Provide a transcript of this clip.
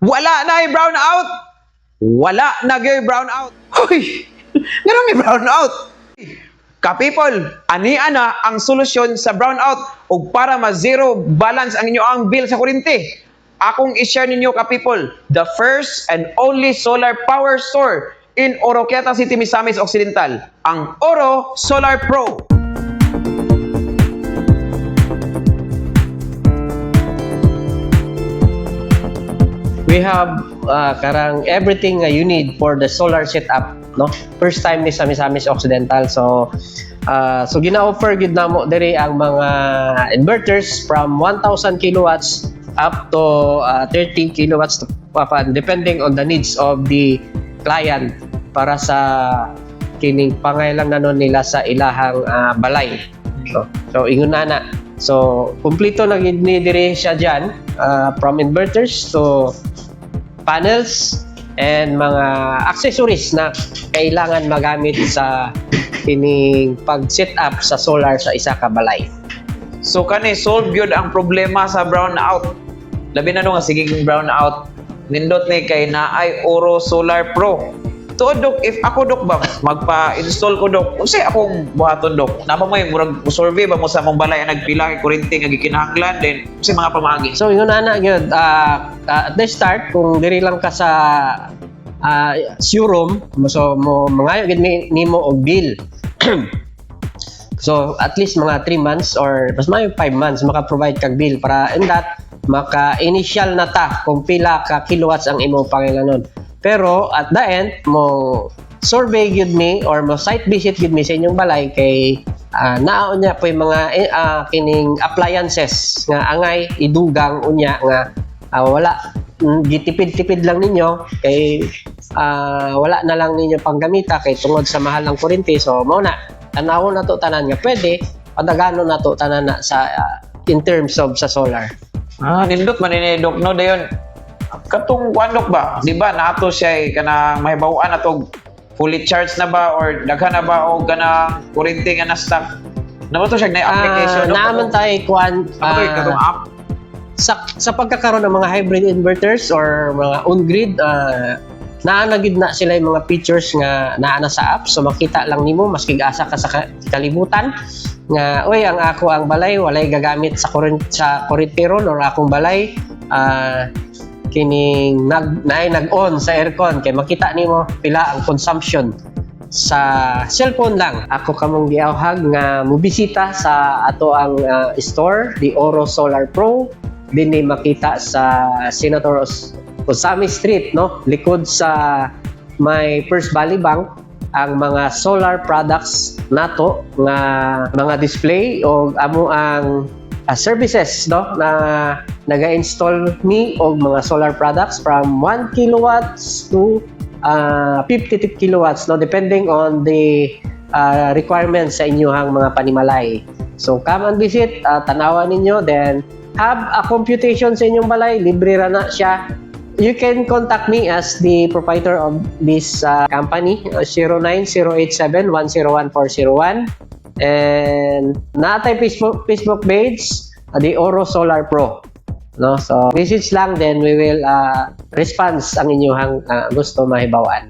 Wala na brown out. Wala na gyud brown out. Hoy! Nganong brown out? Ka-people, ani ana ang solusyon sa brown out ug para ma-zero balance ang inyo ang bill sa kuryente. Akong i-share ninyo, ka-people, the first and only solar power store in Oroquieta City, Misamis Occidental, ang Oro Solar Pro. We have karang everything nga you need for the solar setup, no? First time ni sa Misamis Occidental. So gina-offer gyud namo diri ang mga inverters from 1000 kilowatts up to 30 kilowatts to, depending on the needs of the client para sa kining pangailanganon nila sa ilahang balay. So ingon na na. So kumpleto na gid ni diri siya diyan, from inverters to panels and mga accessories na kailangan magamit sa kining pag-set up sa solar sa isa ka balay. So kani solve gyud ang problema sa brown out. Labi na no nga sige brown out. Nindot ni kay naay Oro Solar Pro. Tuod, Dok, if ako, Dok, ba magpa-install ko, Dok, unsay akong buhaton, Dok? Naa ba may murag survey ba mo sa among balay ang nagpila kay kuryente nga gikinahanglan, then unsay mga pamaagi? So ingon ana gyud, at the start, kung diri lang ka sa showroom, so mo mangayo gyud nimo og bill. So at least mga 3 months or mas mayo 5 months maka-provide kag bill para in that maka-initial na ta kung pila ka kilowatts ang imong pangailangon. Pero at the end, mo survey gyud mi or mo site visit gyud mi sa inyong balay kay naa unya po yung mga kining appliances nga angay idugang unya nga wala gitipid-tipid lang ninyo kay wala na lang ninyo panggamita kay tungod sa mahal ang kuryente. So mao na, tanawon nato tanan nga pwede padagano nato tanan na sa in terms of sa solar. Ah, nindot man ni, Dok, no? Dayon katong kuan, Dok, ba? Di ba nato siya eh, kanang mahibaw-an nato fully charged na ba or daghan na ba o kanang kuryente nga na stock? Naa ba to siya na application, Dok? Naa man tay kuan. Naa ba to katong app? Sa pagkakaroon ng mga hybrid inverters or mga on-grid, naa na gid na sila yung mga features nga naa na sa app. So makita lang nimo maski asa ka sa kalibutan nga, "Oy, ang ako ang balay walay gagamit sa kuryente ron," or "Akong balay kining nag naay nag-on sa aircon," kay makita nimo pila ang consumption sa cellphone lang. Ako kamong giawhag nga mobisita sa ato ang store, the Oro Solar Pro, dinhi makita sa Senator Osami Street, no, likod sa may First Valley Bank, ang mga solar products nato nga mga display o amo ang services, no, na naga-install mi og mga solar products from 1 kilowatts to 50 kilowatts, no, depending on the requirements sa inyong mga panimalay. So come and visit, tanawan ninyo, then have a computation sa inyong balay, libre ra na siya. You can contact me as the proprietor of this company, 09087 101401, and naa tay Facebook page, the Oro Solar Pro, no? So message lang, then we will response ang inyong gusto mahibawan.